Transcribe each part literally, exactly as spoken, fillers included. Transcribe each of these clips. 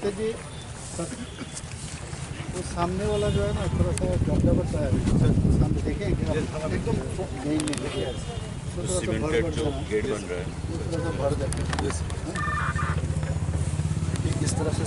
जी, सर, वो सामने वाला जो है ना, थोड़ा सा गड्ढा बड्ढा है, सर, सामने देखें, एकदम मेन में देखें। तो थोड़ा सा भर सीमेंटेड भर जो जाना। गेट बन रहा है। थोड़ा सा भर जाता है। ये इस तरह से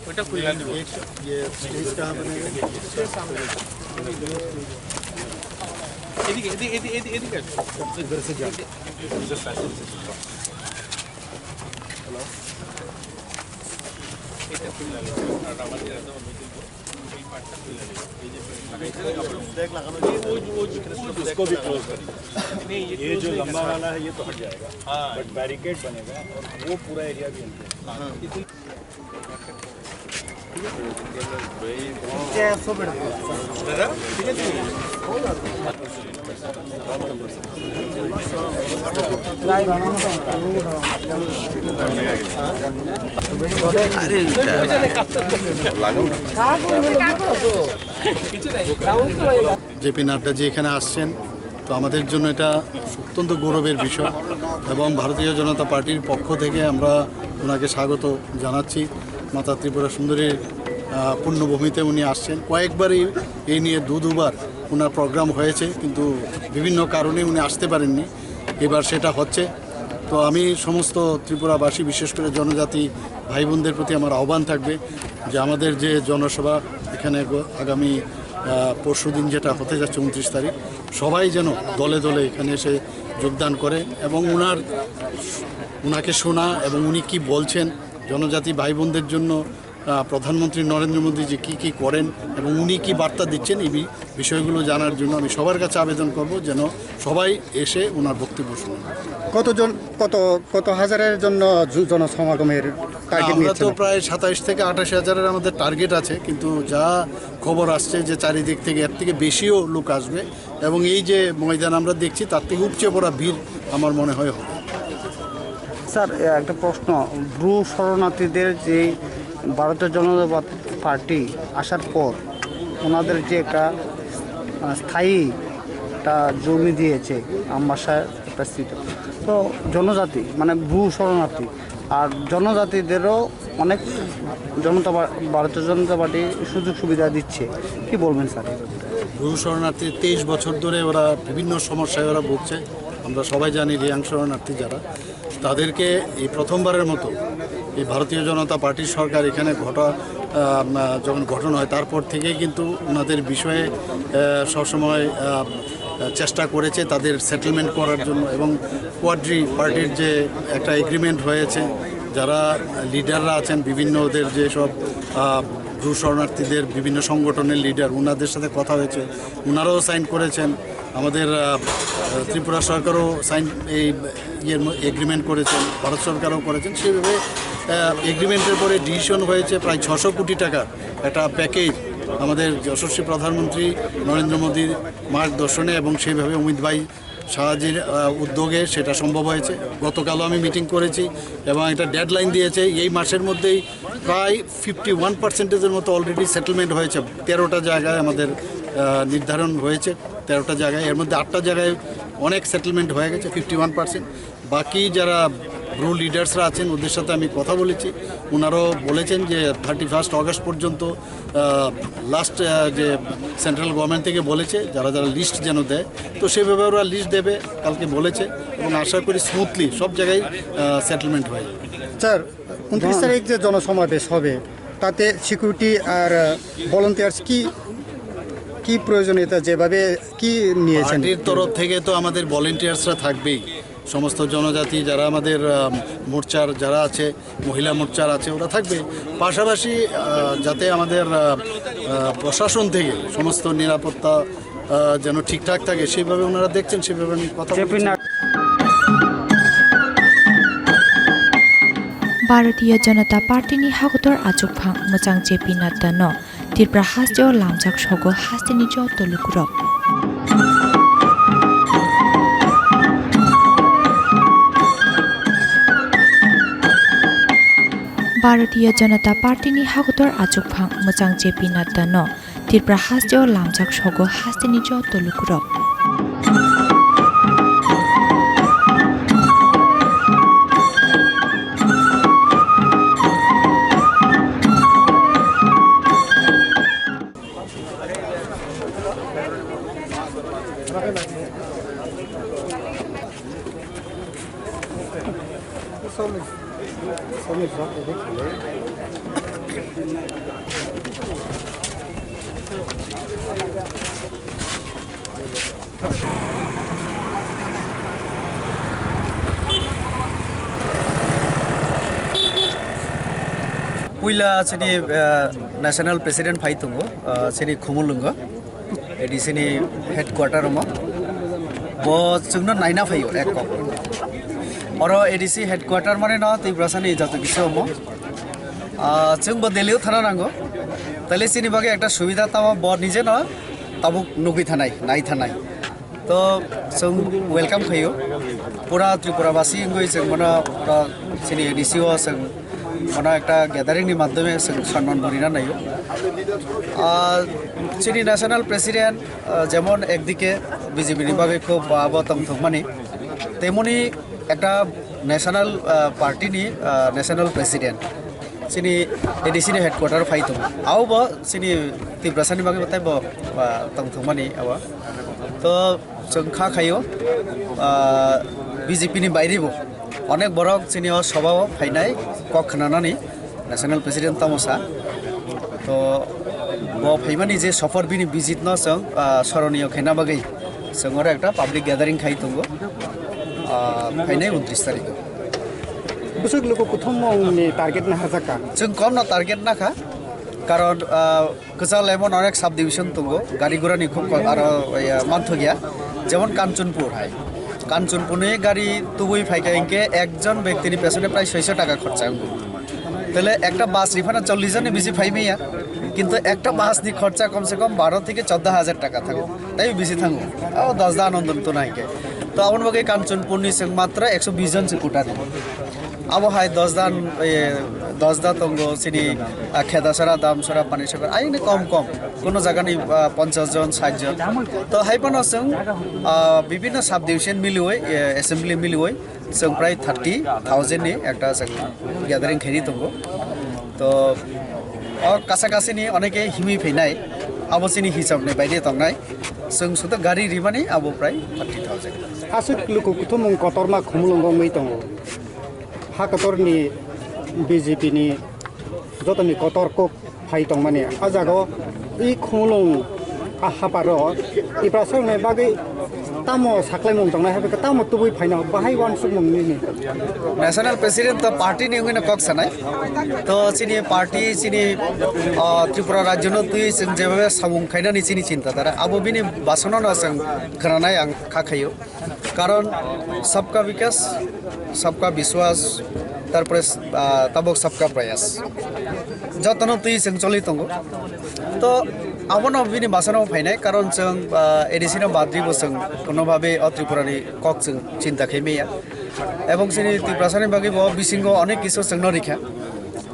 ওটা খুলে দিব। ये स्टेज कहाँ बनेगा? এদিকে, এদিকে, এদিকে, এদিকে আসো। इधर से जाओ। এটা খুলে দিব। আর আমাদের একদম নতুন ঘর। उसको भी क्लोज करिए। ये जो लंबा वाला है, ये तो हट जाएगा। हाँ। बट बैरिकेड बनेगा और वो पूरा एरिया भी उनके। জেপি নাড্ডা যে এখানে আসছেন, তো আমাদের জন্য এটা অত্যন্ত গৌরবের বিষয় এবং ভারতীয় জনতা পার্টির পক্ষ থেকে আমরা ওনাকে স্বাগত জানাচ্ছি। মাতা ত্রিপুরা সুন্দরীর, আহ, পুণ্যভূমিতে উনি আসছেন। কয়েকবারই এই নিয়ে দু দুবার ওনার প্রোগ্রাম হয়েছে, কিন্তু বিভিন্ন কারণে উনি আসতে পারেননি। এবার সেটা হচ্ছে। তো আমি সমস্ত ত্রিপুরাবাসী, বিশেষ করে জনজাতি ভাই বোনদের প্রতি আমার আহ্বান থাকবে যে আমাদের যে জনসভা এখানে গ-, আগামী, আহ, পরশুদিন যেটা হতে যাচ্ছে ঊনত্রিশ তারিখ, সবাই যেন দলে দলে এখানে এসে যোগদান করে এবং ওনার, ওনাকে শোনা এবং উনি কি বলছেন, জনজাতি ভাই বোনদের জন্য, আহ, প্রধানমন্ত্রী নরেন্দ্র মোদীজি কি কি করেন এবং উনি কি বার্তা দিচ্ছেন, এই বি-, বিষয়গুলো জানার জন্য আমি সবার কাছে আবেদন করব যেন সবাই এসে ওনার বক্তব্য শুনুন। কতজন, কত, কত হাজারের জন্য জু-, জনসমাগমের টার্গেট আমরা নিয়েছেন তো আপনি? প্রায় সাতাইশ থেকে আটাশি হাজারের আমাদের টার্গেট আছে, কিন্তু যা খবর আসছে যে চারিদিক থেকে এর থেকে বেশিও লোক আসবে এবং এই যে ময়দান আমরা দেখছি তার থেকে উপচে পড়া ভিড় আমার মনে হয় হবে। স্যার, এ, একটা প্রশ্ন, ব্রু শরণার্থীদের যে ভারতীয় জনতা পার্টি আসার পর ওনাদের যে একটা, আহ, স্থায়ী একটা জমি দিয়েছে আমবাসার একটা স্থিত, তো জনজাতি মানে ব্রু শরণার্থী আর জনজাতিদেরও অনেক জনতা পা-, ভারতীয় জনতা পার্টি সুযোগ সুবিধা দিচ্ছে, কি বলবেন স্যার? ব্রু শরণার্থী তেইশ বছর ধরে ওরা বিভিন্ন সমস্যায় ওরা ভুগছে। আমরা সবাই জানি রিয়াং শরণার্থী যারা, তাদেরকে এই প্রথমবারের মতো এই ভারতীয় জনতা পার্টির সরকার এখানে ঘটা-, আহ, যখন গঠন হয় তারপর থেকেই কিন্তু ওনাদের বিষয়ে, আহ, সবসময়, আহ, চেষ্টা করেছে তাদের সেটেলমেন্ট করার জন্য। এবং কোয়াড্রি পার্টির যে একটা এগ্রিমেন্ট হয়েছে, যারা লিডাররা আছেন বিভিন্ন ওদের যেসব, আহ, ব্রু শরণার্থীদের বিভিন্ন সংগঠনের লিডার, ওনাদের সাথে কথা হয়েছে, ওনারাও সাইন করেছেন। আমাদের, আহ, ত্রিপুরা সরকারও সাইন, এই ইয়ের ম-, এগ্রিমেন্ট করেছেন, ভারত সরকারও করেছেন। সেইভাবে, আহ, এগ্রিমেন্টের পরে ডিসিশন হয়েছে প্রায় ছশো কোটি টাকার একটা প্যাকেজ আমাদের যশস্বী প্রধানমন্ত্রী নরেন্দ্র মোদীর মার্গদর্শনে এবং সেইভাবে অমিত ভাই শাহজির, আহ, উদ্যোগে সেটা সম্ভব হয়েছে। গতকালও আমি মিটিং করেছি এবং একটা ডেডলাইন দিয়েছে, এই মাসের মধ্যেই প্রায় ফিফটি ওয়ান পার্সেন্টেজের মতো অলরেডি সেটেলমেন্ট হয়েছে। তেরোটা জায়গায় আমাদের, আহ, নির্ধারণ হয়েছে, তেরোটা জায়গায়, এর মধ্যে আটটা জায়গায় অনেক সেটেলমেন্ট হয়ে গেছে, ফিফটি ওয়ান পার্সেন্ট। বাকি যারা ব্রু লিডার্সরা আছেন, ওদের সাথে আমি কথা বলেছি, ওনারাও বলেছেন যে থার্টি ফার্স্ট অগস্ট পর্যন্ত, আহ, লাস্ট, আহ, যে সেন্ট্রাল গভর্নমেন্ট থেকে বলেছে যারা যারা লিস্ট যেন দেয়, তো সেভাবে ওরা লিস্ট দেবে, কালকে বলেছে, এবং আশা করি স্মুথলি সব জায়গায়, আহ, সেটেলমেন্ট হয়ে যাবে। স্যার, ঊনত্রিশ তারিখ যে জনসমাবেশ হবে, তাতে সিকিউরিটি আর, আহ, ভলান্টিয়ার্স কি, কি প্রয়োজনীয়তা, যেভাবে কি নিয়েছেন? পার্টির তরফ থেকে তো আমাদের ভলান্টিয়ার্সরা থাকবেই, সমস্ত জনজাতি যারা আমাদের, আহ, মোর্চার যারা আছে, মহিলা মোর্চার আছে, ওরা থাকবে। পাশাপাশি, আহ, যাতে আমাদের, আহ, আহ, প্রশাসন থেকে সমস্ত নিরাপত্তা, আহ, যেন ঠিকঠাক থাকে, সেইভাবে ওনারা দেখছেন, সেভাবে আমি কথা জেপি বলছি। Nadda. Bharatiya Janata Party ni hakotor achukphang mwchang J P Nadda no Tripura hasteo lamjak sogo hasteni joto lukurok. Bharatiya Janata Party ni hakotor achukphang mwchang J P Nadda no Tripura hasteo lamjak sogo hasteni joto lukurok. Puila chini, eh, National President phai tongo, eh, chini Khumulwngo, A D C ni headquarter omo. Bo chwngno naina phaio ek kok. Oro A D C headquarter mane no Tiprasani joto kisi omo. Ah, chwng bo Delhi o thana nango. Tale chini bagwi ekta subida tamo bo nije no tabuk nugwi thanai, nai thanai. To chwng welcome khaio. Pura Tripura basi wngwi chwng bono, ah, chini A D C o chwng bono ekta gathering ni madhyome chwng sanman bo rina naio. Ah, chini National President, ah, jemon ekdike B J P ni bagwi khub, ah, bo tongthokmani, temoni ekta national, ah, party ni, ah, national president chini A D C ni headquarter phai tongo. Abo bo chini Tiprasa ni bagwi bo tei bo, ah, tongthokmani abo. To chwng kha khaio, ah, B J P ni bairi bo onek borok chini o sobha o phainai kok khnanani national president tamo sa. To bo phaimani je sophor bini visit no chwng, ah, soroniyo khaina bagwi chwng oro ekta public gathering khai tongo, ah, phainai untris tarikh o. Bwswk luku kuthumung ni target na harjak kha? Chwng kom no target na kha, karon, ah, kwchal emon onek sub division tongo, gari gura ni khub ko-, aro, ya, manthok ya, jemon Kanchanpur hai. Kanchanpur ni gari tubui phaikha hinkhe ekjon bekti ni pesone prai soiso taka khorcha wngo. Tale ekta bus ri phano chollish jon ni bisi phai maya, kintu ekta bus ni khorcha kom se kom baro theke choddo hajar taka thango, tai bisi thango. O Dasda Anandon tuna hinkhe. To aboni bagwi Kanchanpur ni chwng matra ekso bish jon se quota tongo. Abo hai Dasda, eh, Dasda tongo, chini, ah, Khedasara, Damsara, Panisagar, aini kom kom, kono jaga ni, ah, ponchash jon, sait jon. To hai phano chwng, ah, bibhinno sub division miliwi, eh, assembly miliwi, chwng prai thirty thousand ni ekta chwng gathering khaini tongo. To o kasa kasi ni oneke himwi phainai, abo chini hisab ni baide tongnai. Chwng sudo gari rimani abo prai thirty thousand. Aswk luku kuthumung kotorma Khumulwngo wngwi tongo. Ha kotorni B J P ni jotoni kotor kok phai tongmani. A jaga o i Khumulwng a haparo Tiprasa wngni bagwi tamo saklaimung tongnai, haikhe tamo tubui phaino bahai uansukmung nini? National President to party ni wngwi no kok sanai. To chini party, chini, ah, Tripura rajyo no twi chwng jebabe samung khainani chini chinta dhara. Abo bini basono no chwng khwnanai ang kha khaio. Karon sabka vikas, sabka biswas, tarpore, ah, tabok sabka prayas. Jotono twi chwng choli tongo. To abono bini basano phainai, karon chwng, ah, A D C no badri bo chwng kono babe o Tripura ni kok chwng chinta khai maya. Ebong chini Tiprasa ni bagwi bo bisingo onek kisu chwngno rikha.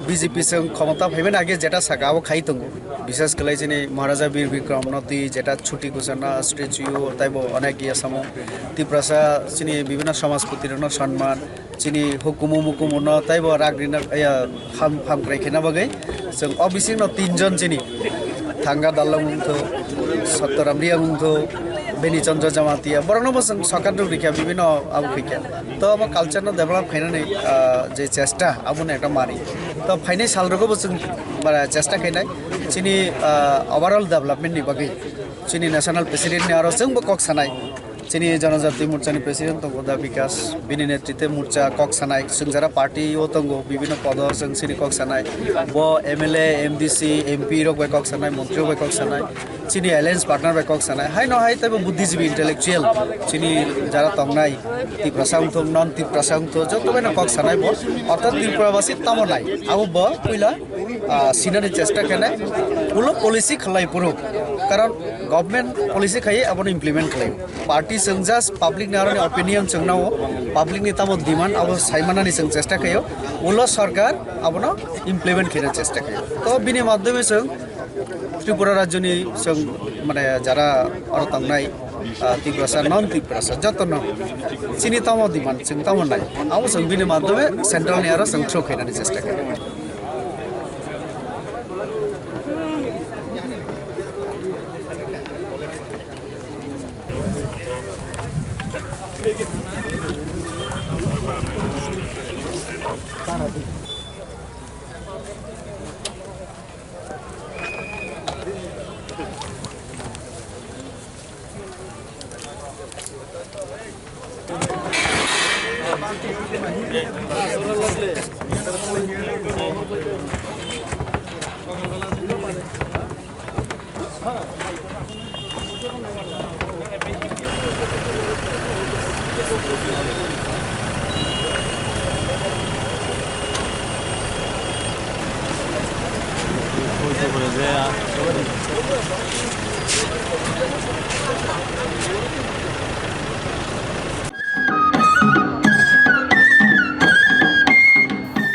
B J P chwng khomota phaimani age jeta saka abo khai tongo. Bishes khlai chini Maharaja Bir Bikram no twi jeta chuti kuchana statue taibo onek ya samung. Tiprasa chini bibhinno samajpoti rokno sanman, chini hukumu mukumu no taibo rak rina ya ham, ham krai khena bagwi. Chwng o bisingno tinjon chini Thanga Dalong wngthu, Satyaram Riang wngthu, Beni Chandra Jamatia, borokno bo chwng sokat rok rikha bibhinno abo khaikha. To abo culture no develop khainani, ah, je chesta, abo no ekta mari. To phainai sal rogo bo chwng, ah, chesta khainai chini, ah, overall development ni bagwi. Chini national president ni aro chwng bo kok sanai. Chini Janajati Morcha ni president tongo Da Bikas, bini netrite morcha kok sanai, chwng jara party o tongo, bibhinno podo chwng chini kok sanai. Bo M L A, M D C, M P rok bai kok sanai, montri rok bai kok sanai. Chini alliance partner bai kok sanai. Haino hai teibo buddhijibi intellectual chini jara tongnai, Tiprasa wngthok, non Tiprasa wngthok, joto bai no kok sanai bo. Orthat Tripura basi tamo nai. Abo bo puila, ah, sinani chesta khenai. Ulo policy khlai phuru. Karon government policy khai abono implement khlai. Party chwng just public ni aroni opinion chwng nao, public ni tamo demand abo saimanani chwng chesta khaio. Ulo sarkar abono implement khaina chesta khaio. To bini madhyome chwng Tripura rajyoni chwng mane jara aro tangnai, ah, Tiprasa, non Tiprasa jotono chini tamo demand chwng tamo nai. Abo chwng bini madhyome central ni aro chwng through khainani chesta khaio.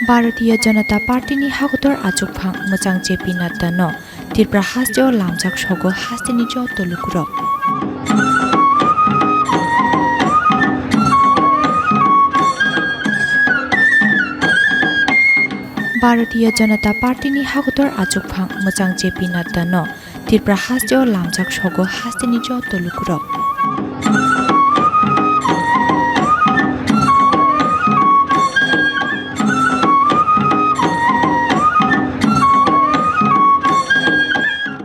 Bharatiya Janata Party ni hakotor achukphang mwchang J P Nadda no Tripura hasteo lamjak sogo hasteni joto lukurok. Bharatiya Janata Party ni hakotor achukphang mwchang J P Nadda no Tripura hasteo lamjak sogo hasteni joto lukurok.